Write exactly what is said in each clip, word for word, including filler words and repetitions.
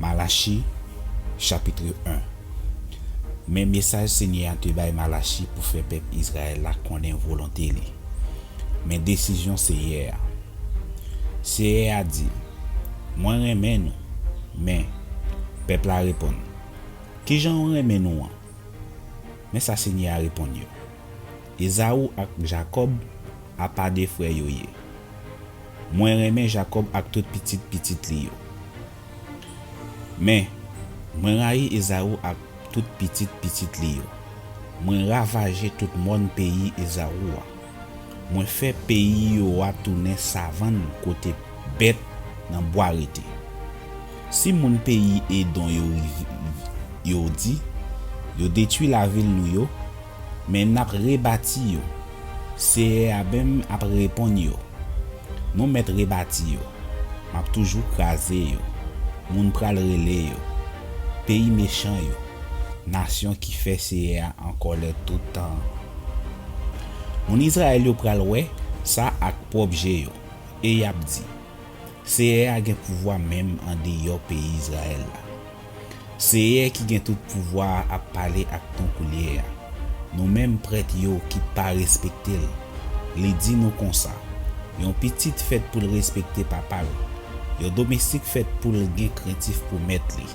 Malachi, chapit en. Men mesaj Senyè a te bay Malachi pou fè pèp Izrayèl la konnen volonte li. Men desizyon Senyè a. Seyè a di, "Mwen renmen nou." Men, pèp la reponn, "Ki jan w renmen nou an?" Men sa Senyè a reponn yo, "Ezaou ak Jakòb apa de frè yo ye. Mwen renmen Jakòb ak tout pitit pitit li yo. Men, mwen rayi Ezaou ak tout pitit pitit li yo. Mwen ravaje tout mòn peyi Ezaou a. Mwen fè peyi yo a tounen savann kote bèt nan bwa rete. Si moun peyi Edon yo, yo di, yo detwi lavil nou yo, men n ap rebati yo." Seyè a menm ap reponn yo, "Nou mèt rebati yo. M ap toujou kraze yo. Moun pral rele yo peyi mechan yo, nasyon ki fè Seyè a an kòlè tout tan an." Moun Izrayèl yo pral wè sa ak pwòp je yo, e y ap di, "Seyè a gen pouvwa menm andeyò peyi Izrayèl la." Seyè ki gen tout pouvwa a ap pale ak nou koulye a. Nou menm prèt yo ki pa respekte l, li di nou konsa, "Yon pitit fèt pou l respekte papa l. Yon domestik fèt pou l gen krentif pou mèt li.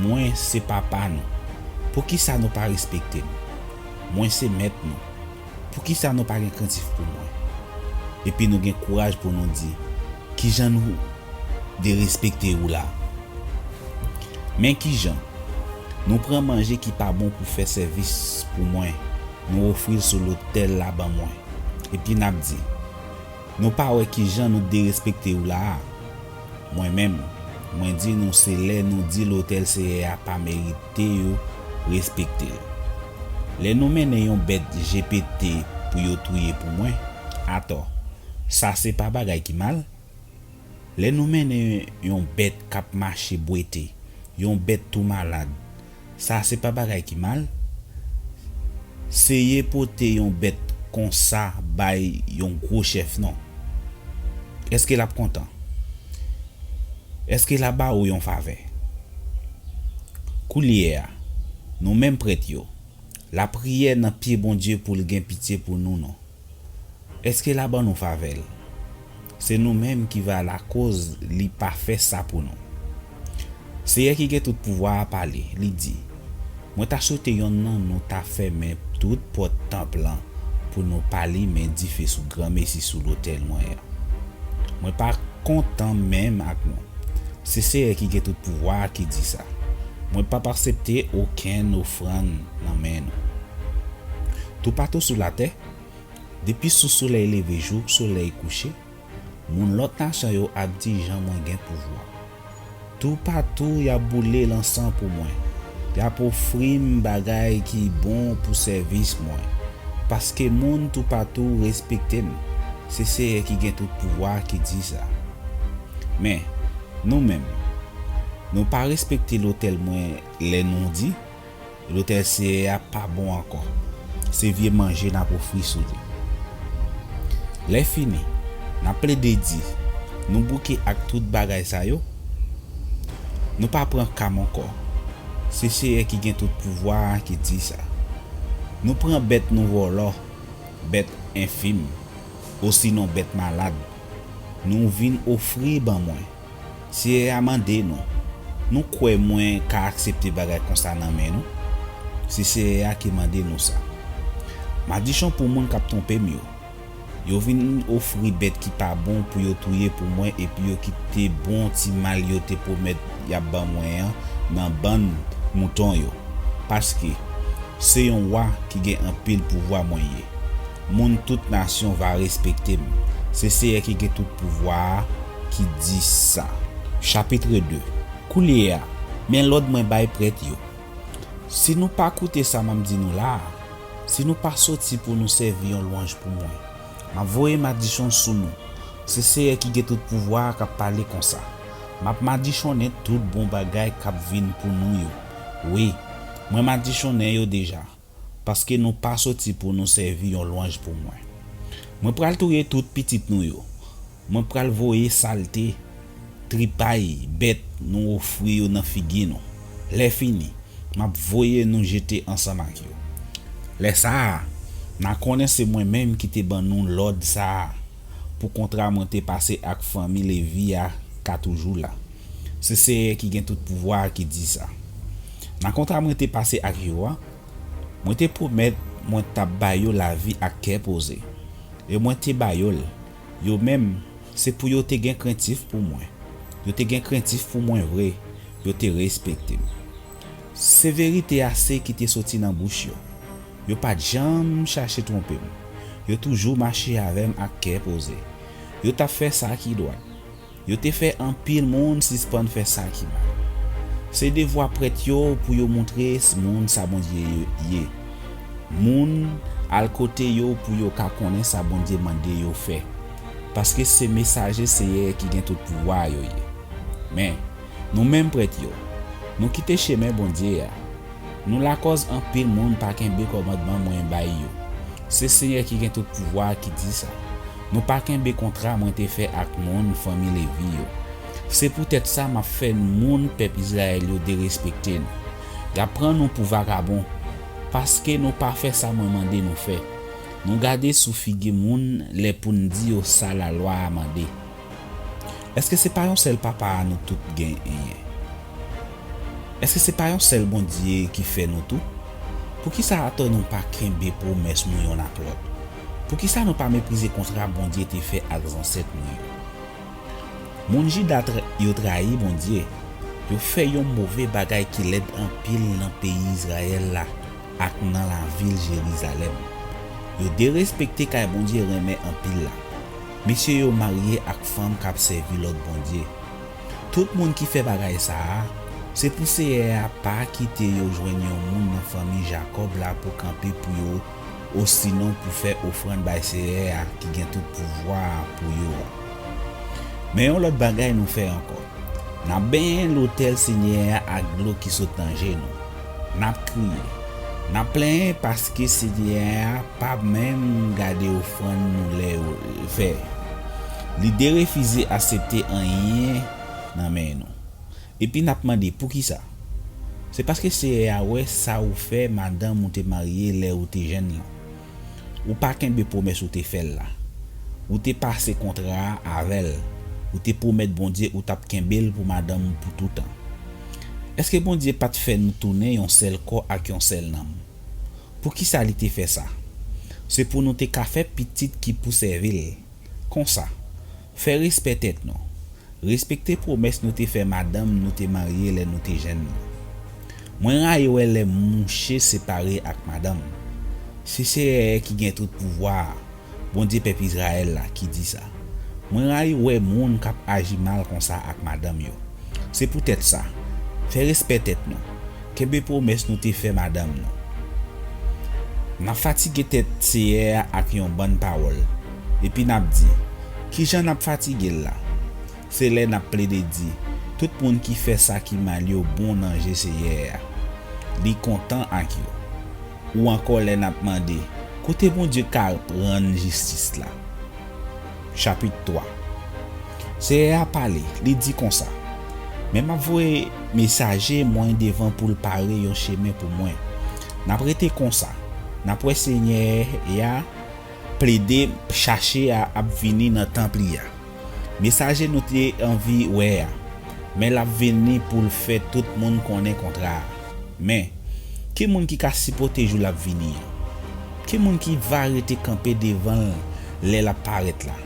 Mwen se papa nou. Poukisa nou pa respekte m? Mwen se mèt nou. Poukisa nou pa gen krentif pou mwen?" Epi nou gen kouraj pou nou di, "Ki jan nou derespekte ou la?" Men ki jan nou pran manje ki pa bon pou fè sèvis pou mwen, nou ofri l sou lotèl la ban mwen. Epi n ap di, "Nou pa wè ki jan nou derespekte ou la a?" Mwen menm, mwen di nou, se lè nou di lotèl Seyè a pa merite yo respekte l. Lè nou mennen yon bèt je pete pou yo touye pou mwen, atò, sa se pa bagay ki mal? Lè nou mennen yon bèt k ap mache bwete, yon bèt tou malad, sa se pa bagay ki mal? Seye pote yon bèt konsa bay yon gwo chèf non. Èske l ap kontan? Èske l ap ba ou yon favè? Koulye a, nou menm prèt yo, lapriyè nan pye Bondye pou l gen pitye pou nou non. Èske l a ban nou favè l? Se nou menm ki va lakoz li pa fè sa pou nou. Seyè ki gen tout pouvwa a pale, li di, "Mwen ta swete yonn nan nou ta fèmen tout pòt tanp lan pou nou pa limen dife sou granmesi sou lotèl mwen an. Mwen pa kontan menm ak nou." Se Seyè ki gen tout pouvwa a ki di sa. "Mwen p ap aksepte okenn ofrann nan men nou." Toupatou sou latè, depi sou solèy leve jouk solèy kouche, moun lòt nasyon yo ap di jan mwen gen pouvwa. Toupatou y ap boule lansan pou mwen. Y ap ofri m bagay ki bon pou sèvis mwen. Paske moun toupatou respekte m. Se Seyè ki gen tout pouvwa a ki di sa. Men, nou menm, nou pa respekte lotèl mwen lè nou di, "Lotèl Seyè a pa bon ankò. Se vye manje n ap ofri sou li." Lè fini, n ap plede di, "Nou bouke ak tout bagay sa yo. Nou pa pran kam ankò." Se Seyè ki gen tout pouvwa a ki di sa. "Nou pran bèt nou vòlò, bèt enfim, osinon bèt malad. Nou vin ofri ban mwen." Seyè a mande nou, "Nou kwè mwen ka aksepte bagay konsa nan men nou?" Se Seyè a ki mande nou sa. Madichon pou moun k ap twonpe m yo. Yo vin ofri bèt ki pa bon pou yo touye pou mwen epi yo kite bon ti mal yo te pwomèt y ap ban mwen an nan bann mouton yo. Paske se yon wa ki gen anpil pouvwa mwen ye. Moun tout nasyon va respekte m. Se Seyè ki gen tout pouvwa a ki di sa. Chapit de. Koulye a, men lòd mwen bay prèt yo. Si nou pa koute sa m ap di nou la a, si nou pa soti pou nou sèvi yon lwanj pou mwen, m ap voye madichon sou nou. Se Seyè ki gen tout pouvwa a k ap pale konsa. M ap madichonnen tout bon bagay k ap vin pou nou yo. Wi, mwen madichonnen yo deja, paske nou pa soti pou nou sèvi yon lwanj pou mwen. Mwen pral touye tout pitit nou yo. Mwen pral voye salte tripay bèt nou ofri yo nan figi nou. Lèfini, m ap voye nou jete ansanm ak yo. Lè sa a, n a konnen se mwen menm ki te ban nou lòd sa a, pou kontra mwen te pase ak fanmi Levi a ka toujou la. Se Seyè ki gen tout pouvwa a ki di sa. Nan kontra mwen te pase ak yo a, mwen te pwomèt mwen t ap ba yo lavi ak kè poze, e mwen te ba yo l. Yo menm, se pou yo te gen krentif pou mwen. Yo te gen krentif pou mwen vre. Yo te respekte m. Se verite a se ki te soti nan bouch yo. Yo pa t janm chache twonpe m. Yo toujou mache avè m ak kè poze. Yo t ap fè sa ki dwat. Yo te fè anpil moun sispann fè sa ki mal. Se devwa prèt yo pou yo montre moun sa Bondye yo ye. Moun al kote yo pou yo ka konnen sa Bondye mande yo fè. Paske se mesaje Seyè ki gen tout pouvwa a yo ye. Men, nou menm prèt yo, nou kite chemen Bondye a. Nou lakòz anpil moun pa kenbe kòmandman mwen bay yo. Se Seyè ki gen tout pouvwa a ki di sa. Nou pa kenbe kontra mwen te fè ak moun fanmi Levi yo. Se poutèt sa m ap fè moun pèp Izrayèl yo derespekte nou. Y ap pran nou pou vagabon, paske nou pa fè sa mwen mande nou fè. Nou gade sou figi moun lè pou n di yo sa lalwa a mande. Èske se pa yon sèl Papa a nou tout genyen? Èske se pa yon sèl Bondye ki fè nou tou? Poukisa atò nou pa kenbe pwomès nou yonn ak lòt? Poukisa nou pa meprize kontra Bondye te fè ak zansèt nou yo? Moun Jida tra- yo trayi Bondye. Yo fè yon move bagay ki lèd anpil nan peyi Izrayèl la ak nan lavil Jerizalèm. Yo derespekte kay Bondye renmen anpil la. Mesye yo marye ak fanm k ap sèvi lòt bondye. Tout moun ki fè bagay sa a, se pou Seyè a pa kite yo jwenn yon moun nan fanmi Jakòb la pou kanpe pou yo, osinon pou fè ofrann bay Seyè a ki gen tout pouvwa a pou yo a. Men yon lòt bagay nou fè ankò. N ap benyen lotèl Senyè a ak dlo ki sot nan je nou. N ap kriye. N ap plenyen paske Senyè a pa menm gade ofrann nou lè yo fè. Li derefize aksepte anyen nan men nou. Epi n ap mande, "Poukisa?" Se paske Seyè a wè sa ou fè madanm ou te marye lè ou te jèn lan. Ou pa kenbe pwomès ou te fè l la. Ou te pase kontra a avè l. Ou te pwomèt Bondye ou t ap kenbe l pou madanm ou pou toutan. Èske Bondye pa t fè nou tounen yon sèl kò ak yon sèl nanm? Poukisa li te fè sa? Se pou nou te ka fè pitit ki pou sèvi l. Konsa, fè respè tèt nou. Respekte pwomès nou te fè madanm nou te marye lè nou te jèn nan. Mwen rayi wè lè mouche separe ak madanm. Se Seyè ki gen tout pouvwa a, Bondye pèp Izrayèl la, ki di sa. Mwen rayi wè moun k ap aji mal konsa ak madanm yo. Se poutèt sa, fè respè tèt nou. Kenbe pwomès nou te fè madanm nou. N ap fatige tèt Seyè a ak yon bann pawòl, epi n ap di, "Ki jan n ap fatige l la?" Se lè n ap plede di, "Tout moun ki fè sa ki mal yo bon nan je Seyè a. Li kontan ak yo." Ou ankò lè n ap mande, "Kote Bondye ka rann jistis la?" Chapit twa. Seyè a pale, li di konsa, "Men m ap voye mesaje mwen devan pou l pare yon chemen pou mwen." N ap rete konsa, n ap wè Senyè a plede chache a ap vini nan tanp li a. Mesaje nou te anvi wè a, men l ap vini pou l fè tout moun konnen kontra a. Men, ki moun ki ka sipòte jou l ap vini an? Ki moun ki va rete kanpe devan l lè l ap parèt la?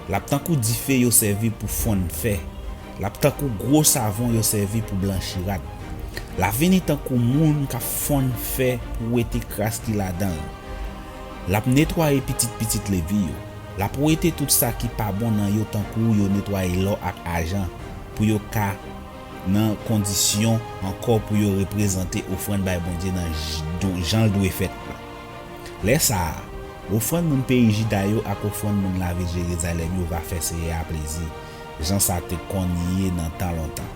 L ap tankou dife yo sèvi pou fonn fè. L ap tankou gwo savon yo sèvi pou blanchi rad. L ap vini tankou moun k ap fonn fè pou wete kras ki ladan l. L ap netwaye pitit pitit Levi yo. L ap wete tout sa ki pa bon nan yo tankou yo netwaye lò ak ajan, pou yo ka nan kondisyon ankò pou yo reprezante ofrann bay Bondye nan j- don- jan l dwe fèt la. Lè sa a, ofrann moun peyi Jida yo ak ofrann moun lavil Jerizalèm yo va fè Seyè a plezi, jan sa te konn ye nan tan lontan,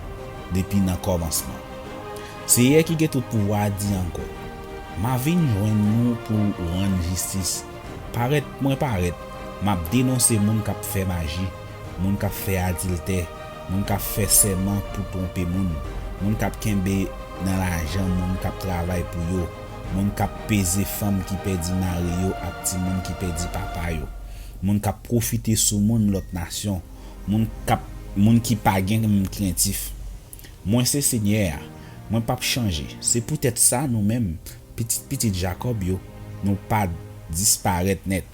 depi nan kòmansman. Seyè ki gen tout pouvwa a di ankò, "M a vin jwenn nou pou rann jistis. Parèt mwen parèt, m ap denonse moun k ap fè maji, moun k ap fè adiltè, Moun k ap fè sèman pou twonpe moun. Moun k ap kenbe nan lajan moun k ap travay pou yo. Moun k ap peze fanm ki pèdi mari yo ak timoun ki pèdi papa yo. Moun k ap pwofite sou moun lòt nasyon. Moun k ap, moun ki pa gen krentif. Mwen se Senyè a. Mwen p ap chanje. Se poutèt sa nou menm, pitit pitit Jakòb yo, nou pa disparèt nèt.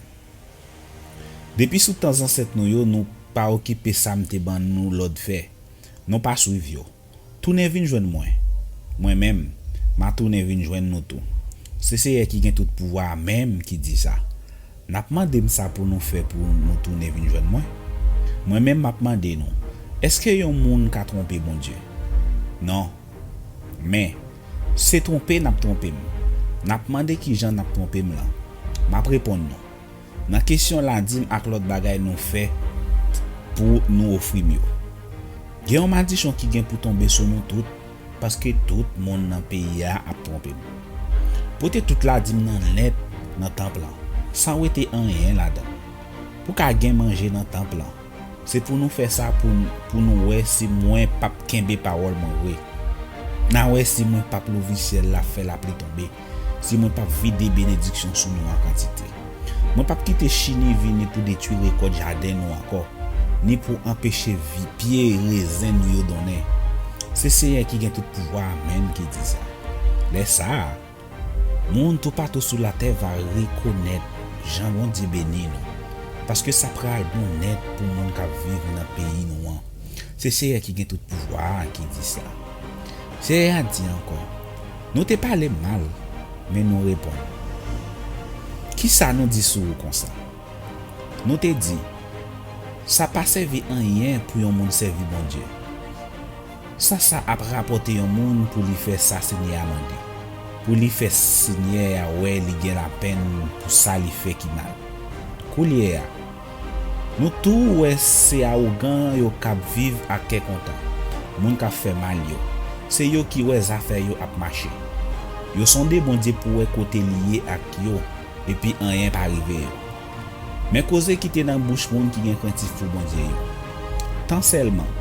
Depi sou tan zansèt nou yo, nou pa okipe sa m te ban nou lòd fè. Nou pa swiv yo. Tounen vin jwenn mwen. Mwen menm, m a tounen vin jwenn nou tou. Se Seyè ki gen tout pouvwa a menm ki di sa. N ap mande m sa pou nou fè pou nou tounen vin jwenn mwen? Mwen menm m ap mande nou, èske yon moun ka twonpe Bondye? Non. Men, se twonpe n ap twonpe m. N ap mande kijan n ap twonpe m lan. M ap reponn nou. Nan kesyon ladim ak lòt bagay nou fè pou nou ofri m yo. Gen yon madichon ki gen pou tonbe sou nou tout, paske tout moun nan peyi a ap twonpe m. Pote tout ladim nan nèt nan tanp lan, san wete anyen ladan l. Pou ka gen manje nan tanp lan, se pou nou fè sa pou, pou nou wè si mwen p ap kenbe pawòl mwen vre. N a wè si mwen p ap louvri syèl la fè lapli tonbe, si mwen p ap vide benediksyon sou nou an kantite. Mwen p ap kite chini vini pou detwi rekòt jaden nou ankò, ni pou anpeche vi, pye rezen nou yo donnen. Se Seyè ki gen tout pouvwa a menm ki di sa. Lè sa a, moun toupatou sou latè va rekonèt jan Bondye beni nou, paske sa pral bon nèt pou moun k ap viv nan peyi nou an. Se Seyè ki gen tout pouvwa a ki di sa. Seyè a di ankò, nou te pale m mal, men nou reponn. Kisa nou di sou ou konsa? Nou te di, sa pa sèvi anyen pou yon moun sèvi Bondye. Sa sa ap rapòte yon moun pou li fè sa Senyè a mande, pou li fè Senyè a wè li gen lapenn pou sa li fè ki mal? Koulye a, nou tou wè se awogan yo k ap viv ak kè kontan, moun k ap fè mal yo. Se yo ki wè zafè yo ap mache. Yo sonde Bondye pou wè kote li ye ak yo, epi anyen pa rive yo. Men koze ki te nan bouch moun ki gen krentif pou Bondye yo. Tan sèlman,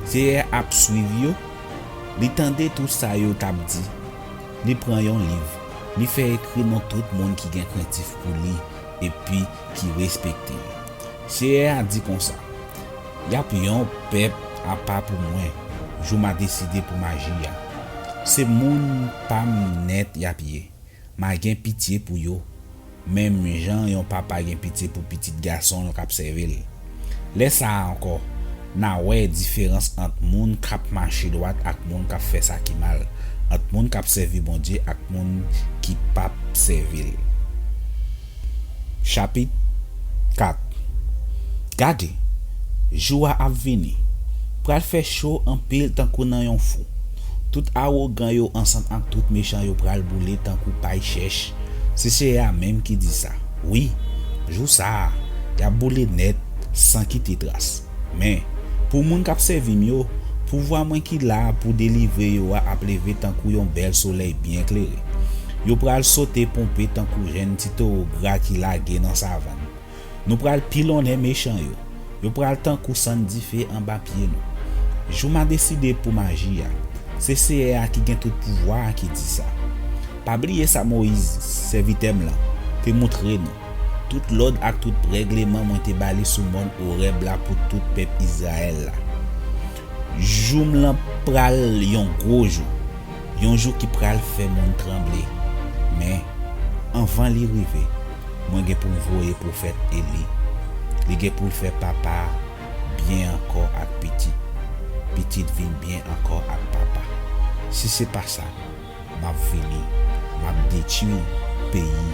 Seyè a ap swiv yo, li tande tou sa yo t ap di. Li pran yon liv, li fè ekri non tout moun ki gen krentif pou li epi ki respekte l. Seyè a di konsa, y ap yon pèp apa pou mwen, jou m a deside pou m aji a. Se moun pa m nèt y ap ye. M a gen pitye pou yo, menm jan yon papa gen pitye pou pitit gason l k ap sèvi l. Lè sa a ankò, n a wè diferans ant moun k ap mache dwat ak moun k ap fè sa ki mal, ant moun k ap sèvi Bondye ak moun ki p ap sèvi l. Chapit kat. Gade, jou a ap vini, pral fè cho anpil tankou nan yon fou. Tout awogan yo ansanm ak tout mechan yo pral boule tankou pay chèch. Se Seyè a menm ki di sa. Wi, jou sa a, y ap boule nèt san kite tras. Men, pou moun k ap sèvi m yo, pouvwa mwen ki la pou delivre yo a ap leve tankou yon bèl solèy byen klere. Yo pral sote ponpe tankou jenn ti towo gra ki lage nan savann. Nou pral pilonnen mechan yo. Yo pral tankou sann dife anba pye nou. Jou m a deside pou m aji a, se Seyè a ki gen tout pouvwa a ki di sa. Pa bliye sa Moyiz, sèvitè m lan, te montre nou, tout lòd ak tout règleman mwen te ba li sou mòn Orèb la pou tout pèp Izrayèl la. Jou m lan pral yon gwo jou, yon jou ki pral fè moun tranble. Men, anvan li rive, mwen gen pou m voye pwofèt Eli. Li gen pou l fè papa byen ankò ak pitit, pitit vin byen ankò ak papa. Si se pa sa, m ap vini, m ap detwi peyi